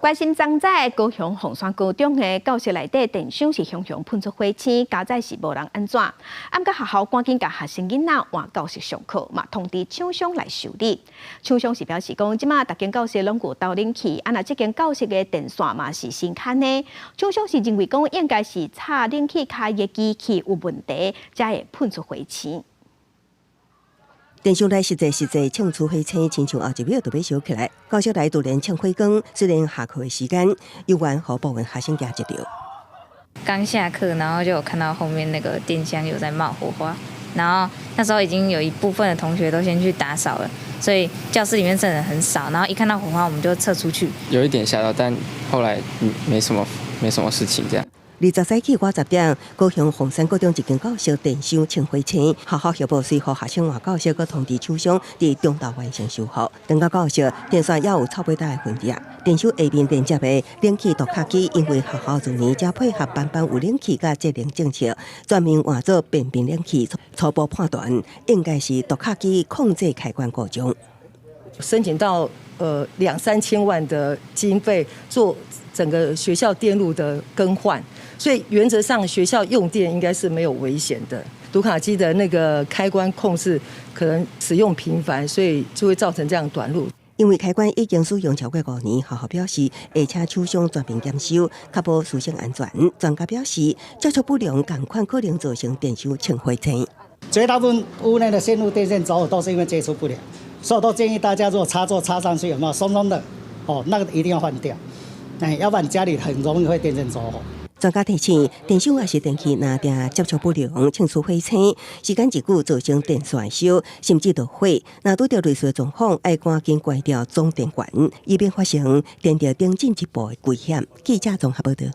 關心昨早高雄鳳山高中的教室內底電箱是雄雄噴出火星，佳哉是無人按怎。毋過學校趕緊共學生囡仔換教室上課，嘛通知廠商來修理。廠商是表示講，這馬逐間教室攏有導冷器，啊若這間教室的電線嘛是新牽的。廠商是認為講應該是插冷氣卡的機器有問題，才會噴出火星。電箱內實際實際衝出火星，親像後一秒就欲燒起來。教室內突然衝火光，雖然下課的時間，猶原予部分學生驚一著。剛下課，然後就有看到後面那個電箱有在冒火花，然後那時候已經有一部分的同學都先去打掃了，所以教室裡面剩人很少。然後一看到火花，我們就撤出去。有一點嚇到，但後來沒什麼事情這樣。 20早起外10點，高雄鳳山高中一間教室電箱衝火星，學校協報隨予學生換教室，閣通知廠商佇中晝完成修復。轉到教室，電線猶有臭尾焦的痕跡。電箱下面連接的冷氣讀卡機，因為學校去年才配合班班有冷氣佮節能政策，全面換做變頻冷氣，初步判斷應該是讀卡機控制開關故障。申請到兩三千萬的經費做整個學校電路的更換。所以原則上學校用電應該是沒有危險的。讀卡機的那個開關控制可能使用頻繁，所以就會造成這樣短路。因為開關已經使用超過5年，學校表示會請廠商全面檢修，確保師生安全。專家表示，接觸不良仝款可能造成電箱衝火星。絕大部分屋內的線路電線走火都是因為接觸不良，所以都建議大家如果插座插上去有沒有鬆鬆的，哦，那個一定要換掉，哎，要不然家裡很容易會電線走火。專家提醒，電箱抑是電器若定接觸不良，衝出火星，時間一久造成電線燒，甚至著火。若拄著類似狀況，愛趕緊關掉總電源，以免發生電著頂進一步的危險。記者綜合報導。